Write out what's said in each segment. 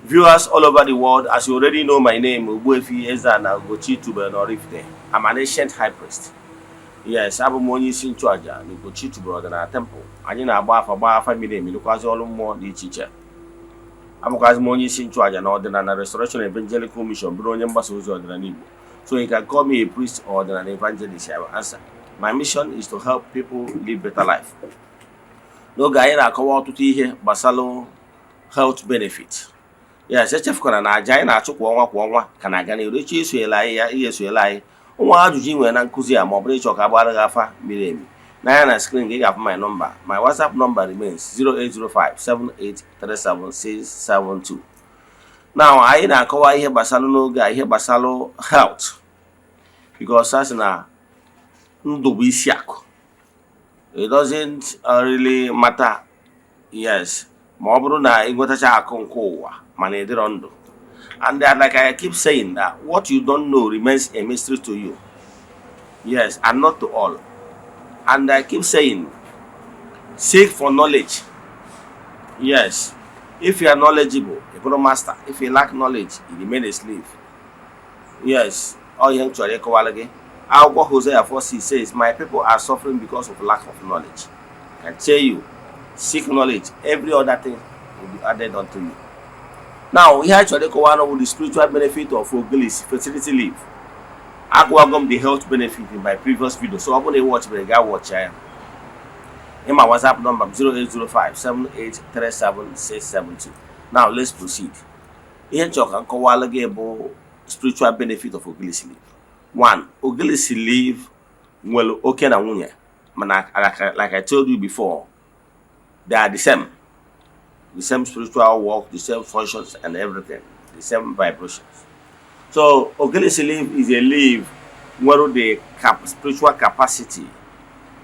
Viewers all over the world, as you already know my name, Ogbuefi Eze-Ana Ugochi Tubelu Oraifite. I'm an ancient high priest. Yes, abụ m onye isi nchụaja na Ugochi Tubelu Ọdịnala Temple. Anyị na-agba afa, gbaa afa miri emi, lụkwazị ọrụ mmụọ dị iche iche. Abụkwazị m onye isi nchụaja na Ọdịnala Restoration Evangelical Mission, bụrụ onye mgbasa ozi ọdịnala Igbo. So you can call me a priest or an evangelist, I will answer. My mission is to help people live better life. N'oge anyị na-akọwa ọtụtụ ihe gbasara health benefit. Yes, echefukwara na aja anyị na-achụ kwa ọnwa kwa ọnwa ka na-aga n'iru. Echi esonyela anyị ya, ihe esonyela anyị. Ụmụ ajụjụ ị nwere na nkụzi a, ma ọ bụrụ ịchọ ka agbara gị afa miri emi, n'anya na screen gị ga-afụ my number. My WhatsApp number remains 08057837672. Now, anyị na-akọwa ihe gbasara n'oge a, ihe gbasara health, because a sị na ndụ bụ isi akụ. It doesn't really matter, yes, ma ọ bụrụ na ị nwetacha akụ nke ụwa mana ị dịrọ ndụ. And like I keep saying, that what you don't know remains a mystery to you, yes, and not to all. And I keep saying, seek for knowledge. Yes, if you are knowledgeable, you become master. If you lack knowledge, you remain a slave. Yes, ọ ihe m chọrọ ịkọwara gị. Akwụkwọ Hosea 4:6 says, "My people are suffering because of lack of knowledge." I can tell you, seek knowledge, every other thing will be added unto you. Now, ihe anyị chọrọ ịkọwa bụ the spiritual benefit of Ogilisi fertility leaf. Agwago m the health benefit in my previous video, so ọ bụrụ na ị watchbere, gaa watch ya. Ịma WhatsApp number m, 08057837672. Now let's proceed. Ihe m chọrọ ka m kọwalụ gị bụ spiritual benefit of Ogilisi leaf. One, Ogilisi leaf nwere oke na nwunye, mana like I told you before, they are the same spiritual work, the same functions and everything, the same vibrations. So Ogilisi leaf is a leaf nwere the spiritual capacity,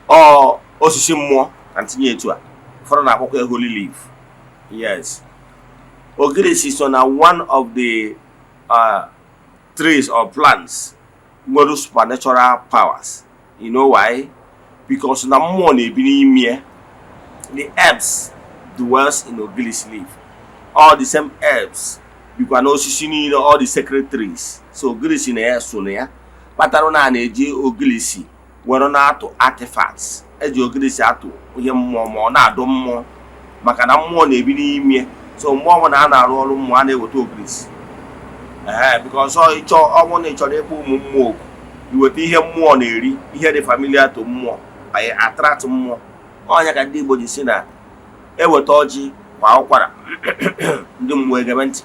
ọ osisi mmụọ ka ntinye etu a. Ụfọdụ na-akpọkwa ya holy leaf. Yes, Ogilisi so na one of the trees or plants nwere supernatural powers. You know why? Because na mmụọ na-ebi n'ime ya. The herbs dwells in Ogilisi leaf. All the same herbs bikwa n'osisi niile, all the sacred trees. So Ogilisi na ya so na ya kpatara na a na-eji Ogilisi were na-atụ artifacts. Eji Ogilisi atụ ihe mmụọ, ma ọ na-adụ mmụọ, maka na mmụọ na-ebi n'ime. So mgbe ọbụla a na-arụ ọrụ mmụọ, a na-eweta Ogilisi. Ee, because ọ ịchọ ọ bụrụ na ị chọrọ ịkpọ ụmụ mmụọ oku, iweta ihe mmụọ na-eri, ihe dị familiar to mmụọ, anyị attract mmụọ. Ọnya ka ndị Igbo ji si na eweta ọjị kwa ụkwara, ndị mmụọ egebe ntị.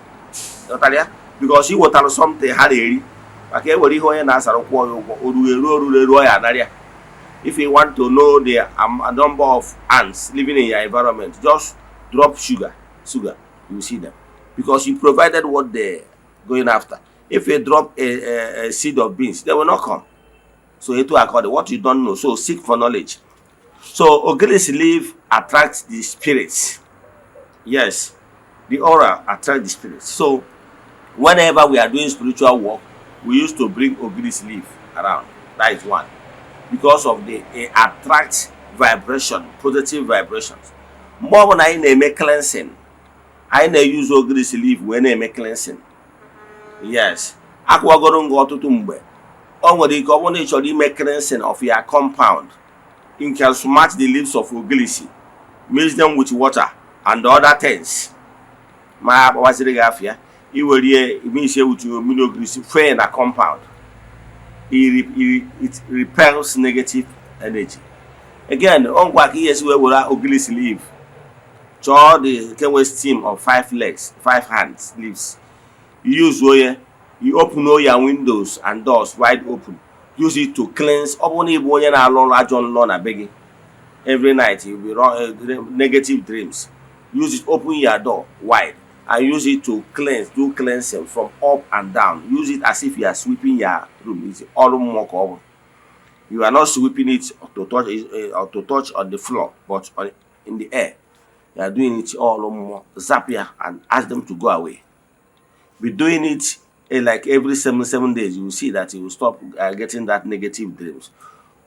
Ghọtara ya? Because ị wetara something ha na-eri, maka ewere ihe onye na-asara kwụọ ya ụgwọ, o ruru eru, o ruru eru, ọ ya anara ya. If you want to know the number of ants living in your environment, just drop sugar, you will see them, because you provided what they going after. If you drop a seed of beans, they will not come. So etu akọdị what you don't know. So seek for knowledge. So Ogilisi leaf attracts the spirits. Yes, the aura attract the spirits. So whenever we are doing spiritual work, we used to bring Ogilisi leaf around. That is one, because of the it attracts vibration, positive vibrations. Mgbe ọbụla anyị na-eme cleansing, anyị na-use Ogilisi leaf wee na-eme cleansing. Yes, akwụwagoro nga ọtụtụ mgbe. O nwere ike ọ bụrụ na ị chọrọ ime cleansing of your compound, you can smash the leaves of Ogilisi, mix them with water and other things, ma akpawaziri gị afịa, iwerie mix with mmiri ogirisi fee na compound. It repels negative energy. Again, ọ ngwa ka ihe esi wee were Ogilisi leaf, chọọ the nke nwere stem of five legs, five hands leaves, use ya, you open all your windows and doors wide open, use it to cleanse. Ọ bụrụ na ị bụ onye na-alụ ọrụ ajọ nlọ na be gị every night, you be run, negative dreams, use it, open your door wide and use it to cleanse, do cleansing from up and down. Use it as if you are sweeping your room. It's ọrụ mmụọ ka ọ bụ. You are not sweeping it to touch or to touch on the floor, but in the air you are doing it. Ọrụ mmụọ, zap ya and ask them to go away. Be doing it like every 7 7 days. You will see that you will stop getting that negative dreams.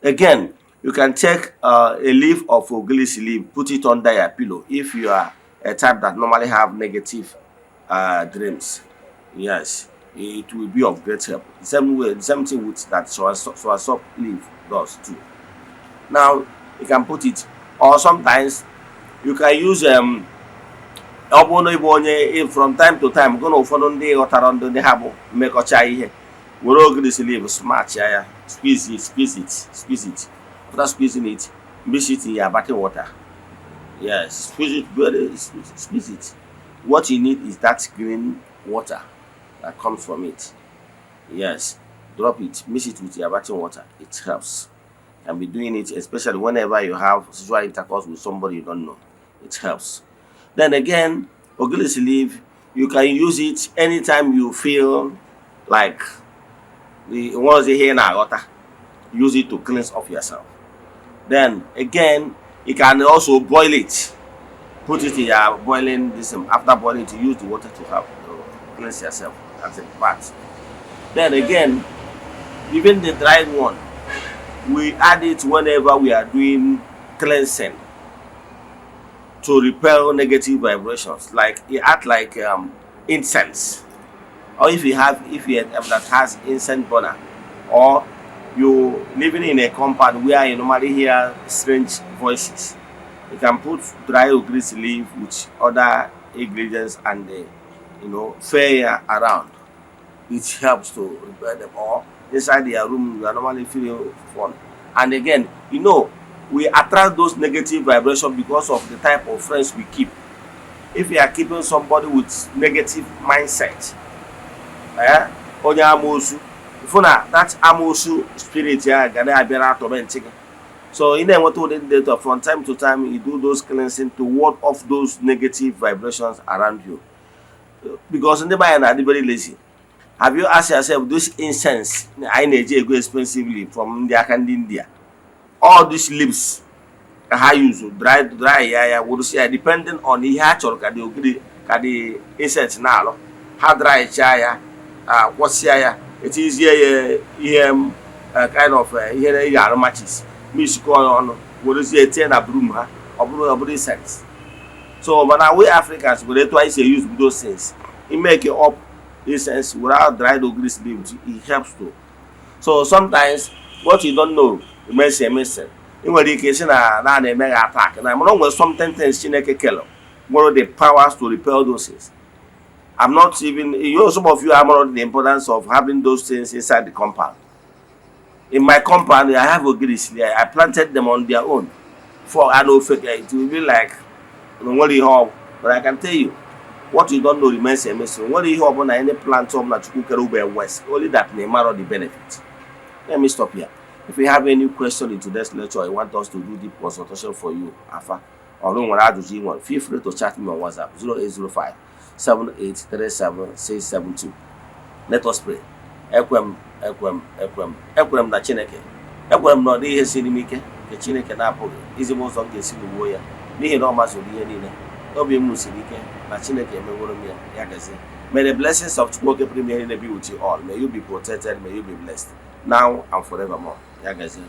Again, you can take a leaf of Ogilisi leaf, put it under your pillow if you are a type that normally have negative dreams. Yes, it will be of great help. The same way, the same thing with that soursop leaf does too. Now you can put it, or sometimes you can use ọ bụrụ na ịbụ onye from time to time gụ na ụfọdụ ndị ghọtara ndị ndị ha bụ mmekọcha ihe, were ogirisi leaf smash ya, squeeze it, squeeze it, squeeze it. After squeezing it, mix it in your bathing water. Yes, squeeze it very, squeeze it. What you need is that green water that comes from it. Yes, drop it, mix it with your bathing water. It helps. You can be doing it, especially whenever you have sexual intercourse with somebody you don't know. It helps. Then again, ogirisi leaf, you can use it anytime you feel like the ones here na-aghọta. Use it to cleanse off yourself. Then again, you can also boil it, put it in your boiling this. After boiling it, use the water to have to cleanse yourself as a bath. Then again, even the dried one, we add it whenever we are doing cleansing to repel negative vibrations. Like it act like incense, or if you have that has incense burner, or you living in a compound where you normally hear strange voices, you can put dry ogirisi leaf with other ingredients and fire around. It helps to repel them. Or inside their room you are normally feeling fun. And again, we attract those negative vibrations because of the type of friends we keep. If you are keeping somebody with negative mindset, onye amoosu, fụ na that amoosu spirit ya ga na-abịara atorment gị. So ị na-enweta ụdị ndị data. From time to time, you do those cleansing to ward off those negative vibrations around you, because ndị be anyị na-adị very lazy. Have you asked yourself, this incense anyị na-eji ego expensively from ndị aka ndị India, all these leaves ka ha use dry dry ya ya wụrụsi ya, depending on ihe ha chọrọ ka the ogiri ka the incense na-alụ, ha dry chaa ya, kwọsịa ya, etizie ya ihe kind of ihe eji arụ matches, mixkọọ ya ọnụ, werezie tie na broom ha, ọ bụrụ incense. So mana we Africans were etu anyị si use those things make up incense without dried ogirisi leaves. It helps too. So sometimes what you don't know remains a mystery. Ị nwere ike isi na na-eme gị attack na, mana o nwere something things Chineke kere nwere the powers to repel those things. I'm not even, some of you are not the importance of having those things inside the compound. In my compound, I have ogirisi there. I planted them on their own for an ofeke. It will be like nwere ihe ọ, but I can tell you, what you don't know remains a mystery. Nwere ihe ọbụla, any plant ọbụla Chukwu kere ube west, only that na ịmarọ the benefit. Let me stop here. If you have any question in today's lecture, you want us to do deep consultation for you, afa ọrụ nwere ajụjụ ị nwere, feel free to chat me on WhatsApp 0805 7837672. Let us pray. Ekwem, ekwem, ekwem, ekwere m na Chineke. Ekwere m na ọ dịghị ihe siri m ike nke Chineke na-apụghị izi m ụzọ m ga-esi lụgbuo ya, n'ihi na ọ mazuru ihe niile. Obi m siri ike na Chineke emeworo m ya. Ya gazie. May the blessings of Chukwu Oke pụrụ ime ihe niile be with you all. May you be protected, may you be blessed now and forevermore. Ya gazie.